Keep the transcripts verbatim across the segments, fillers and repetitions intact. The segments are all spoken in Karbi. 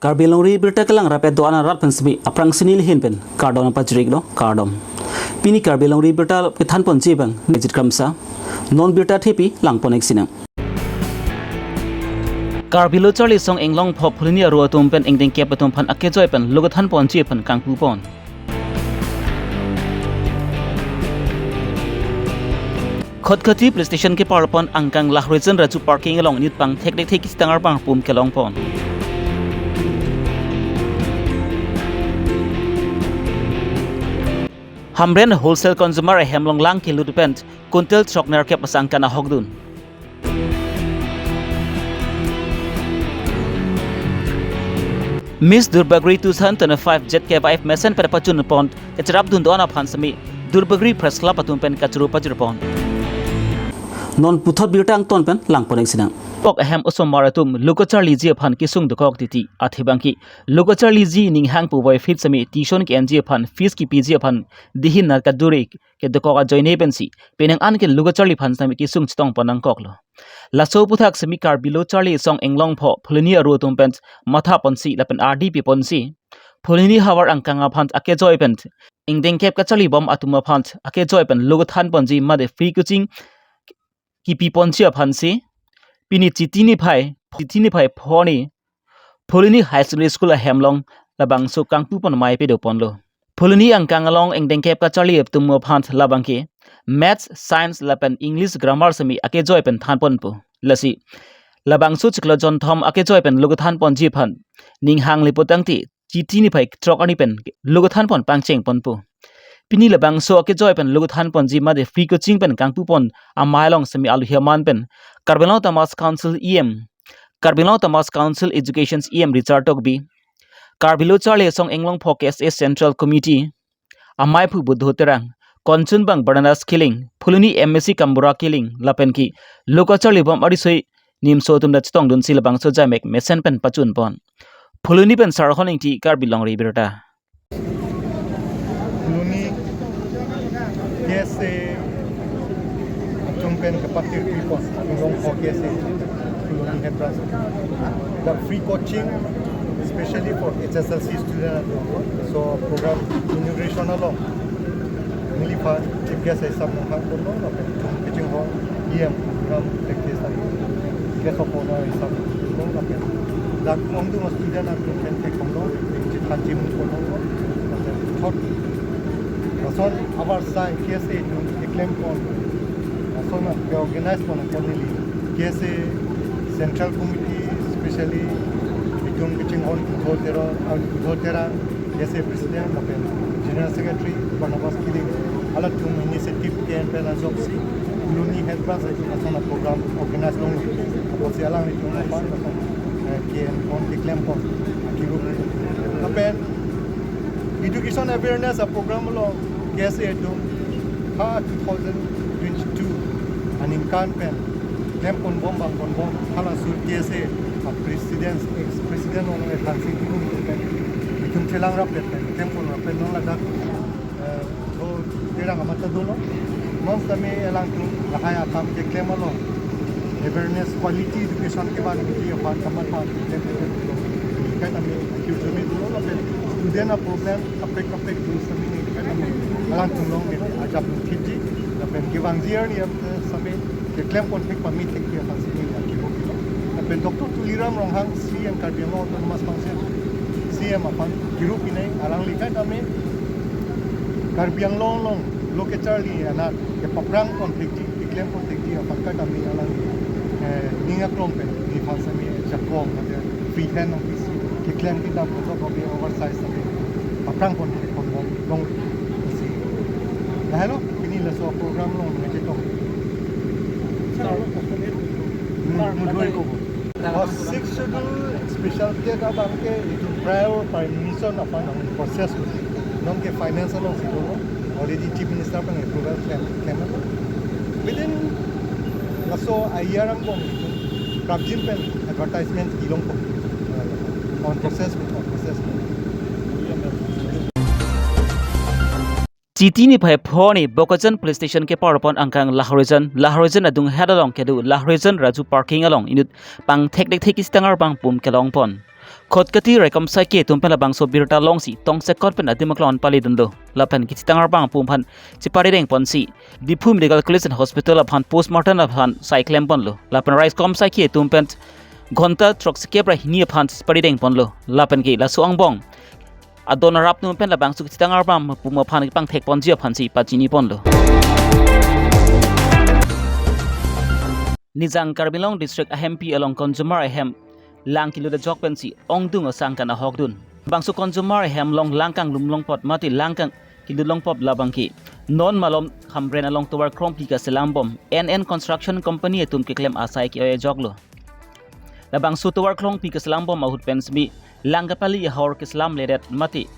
Karbi Longri Birta kelang rapet do-an arat pen semi aphrangsi neli ahin pen kardom pajir-iklo, kardom. Pini Karbi Longri Birta kethanponji abang Nejit Kramsa. Non birta thepi langpon-ik sinang. Karbi Lo Charli Asong Inglongpho Phuloni aro atum pen ingdeng kep atum aphan akejoi pen lo kethanponji aphan kangpupon. Khatkhati Police Station keparlo pen angkang Lahorijan Raju Parking along inut pangthek thekthek kachethang arbang pum kelongpon. Hamren Wholesale Consumer ahem along lang kelut pen quintal throk nerkep asang kana hokdun. Miss Durbagori two thousand twenty-five Z K Y F mesen pen pachunpon kacherapdun do-an aphan semi Durbagori Press Club atum pen kachoro pajirpon. Non puthot birta angton pen langpon-ik sinang. Pok ahem osomar atum lo kacharliji aphan kesung dokok titi athe abangke lo kacharliji ning hang puvoiphit semi tuition ke-enji aphan fees kepiji aphan dihin nat kaduri kedokok ajoine pensi penang an ke lo kacharli aphan semi kesung chetongpon nangkoklo. Laso aphuthak semi Karbi Lo Charli Asong Inglongpho Phuloni aro atum pen mathaponsi lapen ardi piponsi Phuloni havar angkang aphan akejoi pen ingdeng kep kacharlibom atum aphan akejoi pen lo kethanponji mate free coaching kepiponji aphansi pini Chiti niphai, Chiti niphai pho arni Phuloni Higher Secondary School ahem along labangso kangpupon amei padoponlo. Phuloni angkang along ingdeng kep kacharli atum aphan labangke Maths, Science lapen English Grammar semi akejoi pen thanponpo. Lasi labangso chiklo jonthom akejoi pen lo kethanponji aphan ning hang lipo tangte Chiti niphai throk arni pen lo kethanpon pangchengponpo. Pini labangso akejoi pen lo kethanponji mate free coaching pen kangpupon amei along semi alohi aman pen Karbi Anglong Autonomous Council E M, Karbi Anglong Autonomous Council Education E M Richard Tokbi, Karbi Lo Charli Asong Inglongpho K S A Central Committee amei aphu Buddho Terang, konchunbang Barnadas Killing, Phuloni M A C Kambura Killing lapen ke lo kacharlibom arisoi nimso atum ta chetongdunsi labangso jamek mesen pen pachunpon. Phuloni pen Sarhon Ingti, Karbi Longri Birta. Phuloni K S A atum pen kapatir pipon, Inglongpho K S A, Phuloni head branch. The free coaching, especially for H S L C student atum. So program inauguration along neliphan chief guest hisap nangphan kono, lapen itum kachinghon E M program practice tadi. Guest of honor hisap kono, lapen dak ongdung student atum pen theklonglo, chithan chimung kono, lapen thot lason abar sai K S A atum keklempon, lason ke organize pon kon neli K S A Central Committee, especially itum kachinghon Buddho Terang, ah, Buddho Terang, K S A President, lapen General Secretary Barnabas Killing, halatum initiative ke-en pen ajoksi Phuloni head branch atum lason program organize long. Apotsi alanglitum aphan lason, eh, ke-en pon, keklempon akirup. Lapen education awareness a program along K S A atum ha two thousand twenty-two aningkan pen klemponbom bangponbom, halaso K S A a president, ex president ongle Thangsing Timung pen itum chelang rapet pen, klemponrapet non ladak, eh, Buddho Terang amat ta dolo. Non sitame alangtum lahai akam keklem along awareness, quality education kevanji aphan kamatha keklem keklem dolo. Kan ami acute jami dolo lapen student a problem kaprek kaprek dolo sitame kan ami alangtum along ajap thipji lapen kevangji arni, eh, sitame keklempon thek pame thekji aphansi neli akibo pilo. Lapen Doctor Tuliram Ronghang, C E M Karbi Anglong Autonomous Council, C E M aphan kiru pinai, alangli kaitame Karbi Anglong along lo kacharli anat kepaphrangpon thekji, keklempon thekji aphan kaitame alangli, eh, ning aklong pen neliphan sitame jakong, ada free hand nangpisi, keklem kedam kosok kopi oversize sitame paphrangpon thekpon long, long si. Lahelo, pini laso program along nangchetong. Mu-, mudoi ko. Oh, Sixth Schedule special ke abang ke itum prior permission aphan nang process ko. Non ke finance alongsi dolo. Already Chief Minister pen approval klem, klem lo. Within laso a-year angbong itum prapjin pen advertisement kelongpo. On process ko, on process ko. Chiti niphai pho arni Bokajan Police Station keparlo pen angkang Lahorijan, Lahorijan adung het along kedo Lahorijan Raju Parking along inut pangthek thekthek kachetang arbang pum kelongpon. Khatkhati raikom asaikhi atum pen labangso birta longsi tongsekot pen adim aklong an palidunlo. Lapen kachethang arbam apu aphan cheparideng ponsi Diphu Medical College and Hospital aphan postmortem aphan sai klem ponlo. Lapen raikom asaikhi atum pen ghonta throksikep ra hini aphan cheparideng ponlo. Lapen ke laso angbong adon arap atum pen labangso kachethang arbam apu aphan kepangthek ponji aphansi pachini ponlo. Nijang Karbi Anglong District ahempi along consumer ahem lang kelut ajok pensi ongdung asang kanahokdun. Bangso consumer ahem along lang kanglum longpot mate lang kang kelut longpot labang ke non malom Hamren along tovar krongpi kaselam bom N N Construction Company atum keklem asai ke-oi ajoklo. Labangso tovar krongpi kaselam bom ahut pen simi lang kapali ahor keselamledet mate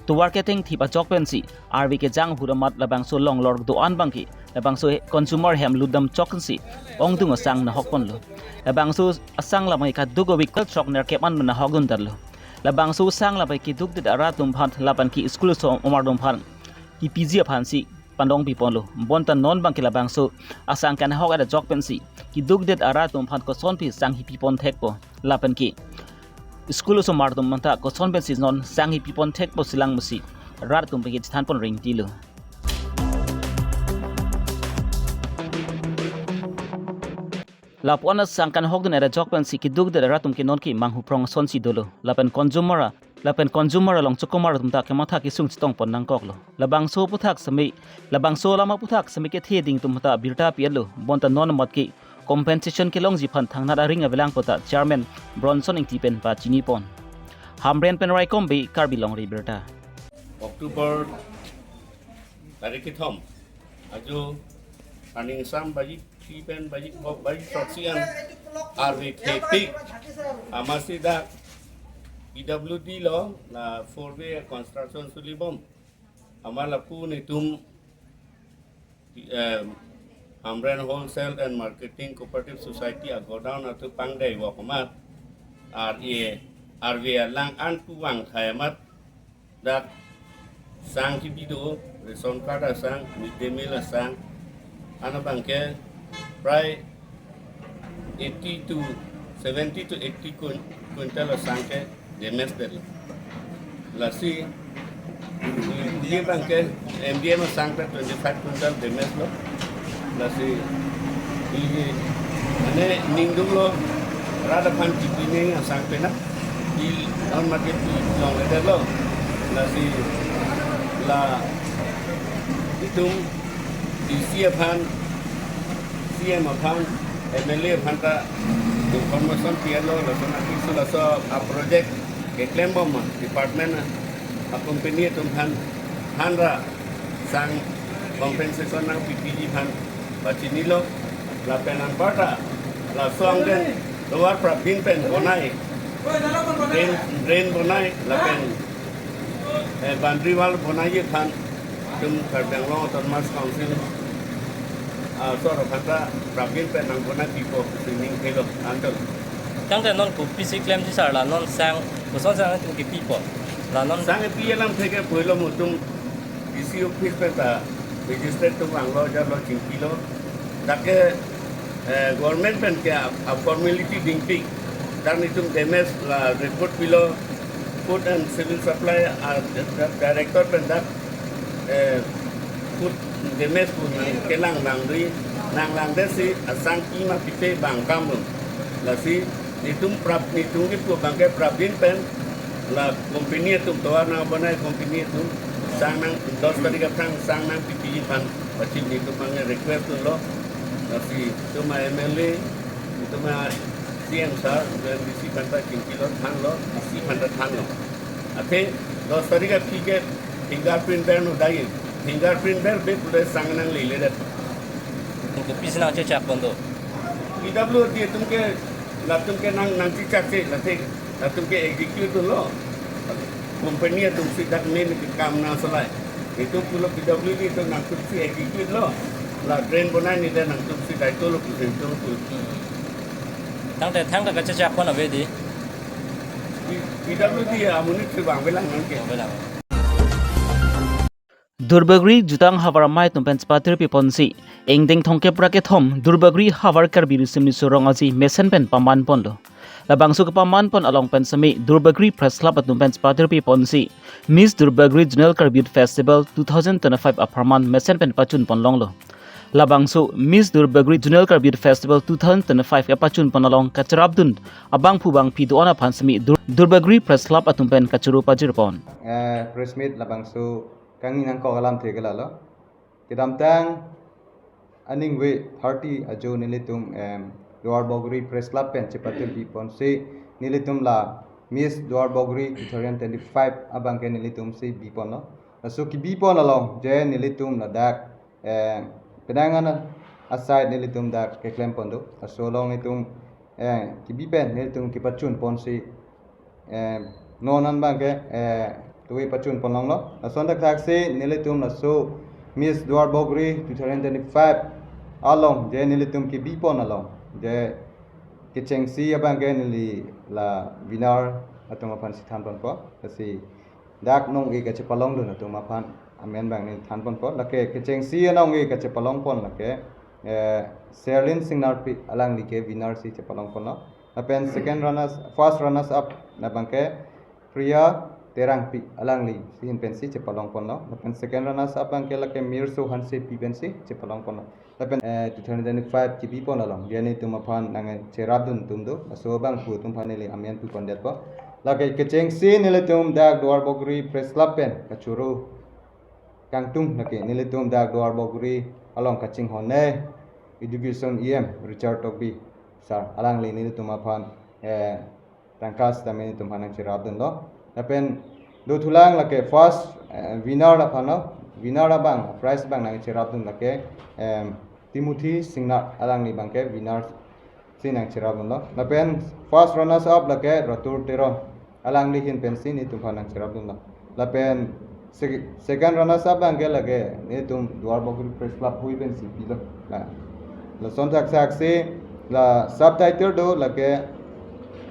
tovar ketengthip ajok pensi arve kejang ahut amat labangso longlor do-an abang ke labangso consumer ahem lutdam chok pensi ongdung asang nahok ponlo. Labangso asang labang ke kaduk a-week throk nerkep an nahokdun detlo. Labangso asang labang ke kedukdet arat atum aphan lapen ke school aso-, osomar atum aphan kepiji aphansi pandongpi ponlo. Bonta non abang ke labangso asang kanahok ajok pensi kedukdet arat atum aphan kosonpi sang hipi ponthekpo lapen ke school osomar atum aphanta koson pensi non sang hipi ponthekpo si lang pusi rat atum pen kachethan pon ringtilo. Lapu-an asang kanahokdun ajok pensi kedukdet arat atum ke non ke manghuprong asonsi dolo. Lapen consumer a-, lapen consumer along chukomar atum ta kematha kesung chetong pon nangkoklo. Labangso aphuthak simi, labangso alam aphuthak simi kethe ding atum ta birta pi-etlo. Bonta non amat ke compensation kelongji aphan thangnat aring avelang pu ta Chairman Bronson Ingti pen pachini pon. Hamren pen Raikom Bey, Karbi Longri Abirta. October tarik kethom, ajo aning sam baji three pen baji, baji throksi an arve thepik amatsi dak P W D along la four way construction suli bom. Amat lapu netum, em, Hamren Wholesale and Marketing Cooperative Society a-godown atum pangdei wok amat, ar e, arve alang an pu vangthai amat dak sang kebi do, ration card asang, mid day meal asang, an abang ke prai eighty to seventy to eighty quin-, quintal asang ke damage detlo. Lasi, ye abang ke M D M asang ke twenty-five quintal damage lo. Lasi, ye, ane ningdung lo, rat aphan kipi ning asang pen na, ye non market pi longledetlo. Lasi, la, itum D C aphan, C M aphan, M L A aphan ta information pi-etlo, lason apisu laso a-project keklem bom department a-company atum aphan, aphan ra sang compensation nangpipiji aphan pachinilo. Lapen anparta laso angdeng tovar prapjin pen bonai, drain, drain bonai, lapen, eh, boundary wall bonai aphan itum Karbi Anglong Autonomous Council, ah, asor aphan ta prapjin pen nangbonai pipo pusi ning helo anton. Tangte non kopisi klemji sar, la non sang, koson sang itum kepipo? La non sang kepi alamthe ke pulo, itum D C office pen ta magistrate atum vanglo, jarlo, chingkilo. Dak ke, eh, government pen ke a, a-formality dingpik. Dak netum damage la report pilo, Food and Civil Supply, ah, di-, di-, director pen dak, eh, food damage pu nangkelang langri, nanglangdetsi asang pi ma pipe abang akam lo. Lasi netum prap, netum kepu abang ke prapjin pen la company atum, tovar nangbonai company atum sang nang, dos tarik aphrang sang nangpipiji aphan pachini netum abang request lo. Lasi itum a-M L A, itum a-C M sir, itum M D C aphan ta chingkilo, thanlo, D C aphan ta thanlo. Athe dos tarik aphi ke fingerprint ber no dai. Fingerprint berbe pule sang nangleledet. Kopisi nangchechak pon do? P W D atum ke, latum ke nang, nangchechakche, late latum ke execute lo. Company atumsi dak main ke kam nangsolai. Itum pulo P W D atum nangtumsi execute lo. La drain bonai ni de nangtumsi daito lo pusi itum pulo. Tangte thangta kachechak pon ave dei? P-, P W D amonit si vangvelang nangke. Vangvelang. Duarbagori jutang havar amei atum pen chepatirpi ponsi ingdeng thomkep ra kethom Duarbagori havar Karbi Risim Riso Rong Aje mesen pen paman ponlo. Labangso kepaman pon along pen semi Duarbagori Press Club atum pen chepatirpi ponsi Miss Duarbagori Zonal Karbi Youth Festival two thousand twenty-five apharman mesen pen pachun pon longlo. Labangso Miss Duarbagori Zonal Karbi Youth Festival two thousand twenty-five kepachun pon along kacherapdun abangphu bangphi do-an aphan semi Dur- Duarbagori Press Club atum pen kachoro pajir pon. Eh, press meet labangso kangni nangkok alamthe ke lalo. Kedamtang aningve thirty ajo nelitum, em, Duarbagori Press Club pen chepatirpi ponsi nelitum la Miss Duarbagori two thousand twenty-five abang ke nelitum si bi ponlo. Laso kebi pon along je nelitum ladak, em, penang an aside nelitum dak keklem pon do. Laso along nelitum, eh, kebi pen nelitum kepachun ponsi, eh, non an abang ke, eh, tuwe pachun pon longlo. Lason thakthaksi nelitum laso Miss Duarbagori two thousand twenty-five along je nelitum kebi pon along je kechengsi abang ke neli la winner atum aphan si than ponpo. Lasi dak nong-e kachepalongdun atum aphan amen abang neli than ponpo. Lake kechengsi nong-e kachepalong pon lake, eh, Serlin Singnarpi alangli ke winner si chepalong ponlo. Lapen second runners, first runners up abang ke Priya Terangpi alangli si hin pensi chepalong ponlo. Lapen second runners up abang ke lake Mirso Hansepi pensi chepalong ponlo. Lapen, eh, two thousand twenty-five kebi pon along je nelitum aphan nangcherapdun atum do. Laso abangphu atum aphan neli amen pu pondetpo. Lake kechengsi nelitum dak Duarbagori Press Club pen kachoro kangtung lake nelitum dak Duarbagori along kachinghon ne Education E M Richard Tokbi sir alangli nelitum aphan, eh, tangka sitame nelitum aphan nangcherapdunlo. Lapen dothulang lake first, eh, winner aphanlo, winner abang prize abang nangcherapdun lake, em, Timothy Singnar alangli abang ke winner si nangcherapdunlo. Lapen first runners up lake Ratur Teron alangli hin pensi nelitum aphan nangcherapdunlo. Lapen sec-, second runners up abang ke lake nelitum Duarbagori Press Club hui pensi pilo. La, lason thakthaksi la subtitle do lake,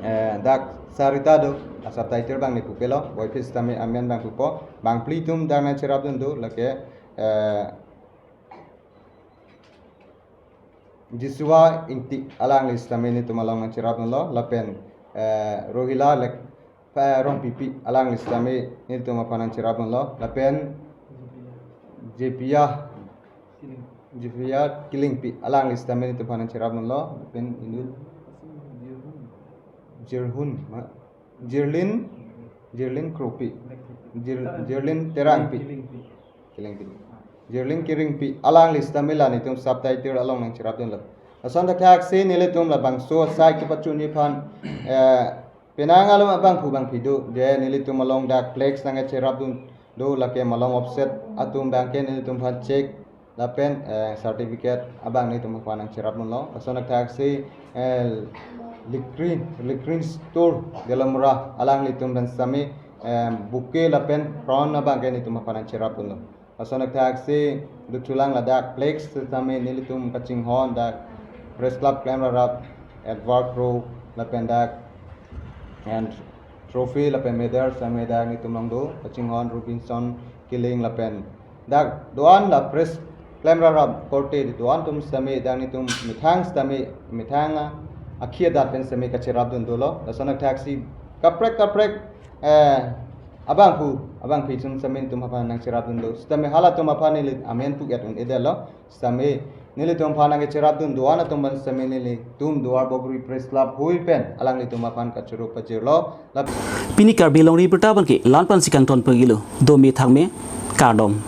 eh, dak Sarita do. La subtitle abang neli pupelo, boy pis tame amen abang pupo. Bangphli atum dak nangcherapdun do lake, eh, Jisua Ingti alangli sitame nelitum along nangcherapdunlo, lapen, eh, Rohila Lek, eh, Rongpipi alangli sitame nelitum aphan nangcherapdunlo, lapen Jepia, Jepia Kilingpi alangli sitame nelitum aphan nangcherapdunlo, lapen inut Jirhun, ma, Jirlin, Jirlin Kropi, Jir-, Jirlin Terangpi. Kilingpi. Jirlin Kiringpi alangli sitame la nelitum subtitle along nangcherapdunlo. Lason thakthaksi nelitum labangso asai kepachunji aphan, eh, penang alom abangphu bangphi do je nelitum along dak flex nangcherapdun do, lake malom officer atum abang ke nelitum aphan cheque lapen, eh, certificate abang nelitum aphan nangcherapdunlo. Lason thakthaksi, eh, Likrin, Likrin Store Dolamara alanglitum pen sitame, eh, bouquet lapen crown abang ke nelitum aphan nangcherapdunlo. Lason thakthaksi dothulang ladak flex sitame nelitum kachinghon dak Press Club klemrap rap Edward Road lapen dak and trophy lapen medal sitame dak nelitum along do, kachinghon Robinson Killing lapen dak do-an la press klemrap rap korte do-an atum sitame dak nelitum methang sitame methang, ah, akhia dat pen sitame kacherapdun dolo. Lason thakthaksi kaprek kaprek, eh, abangphu abangphi atum sitame nelitum aphan nangcherapdun do. Sitame halatum aphan neli amen pu et un-edetlo. Sitame nelitum aphan nangcherapdun do-an atum pen sitame nelitum Duarbagori Press Club hui pen alanglitum aphan kachoro pajirlo. Lap- Pini Karbi Longri Abirta abang ke la-an pensi kangton pagilo. Dome thakme, kardom.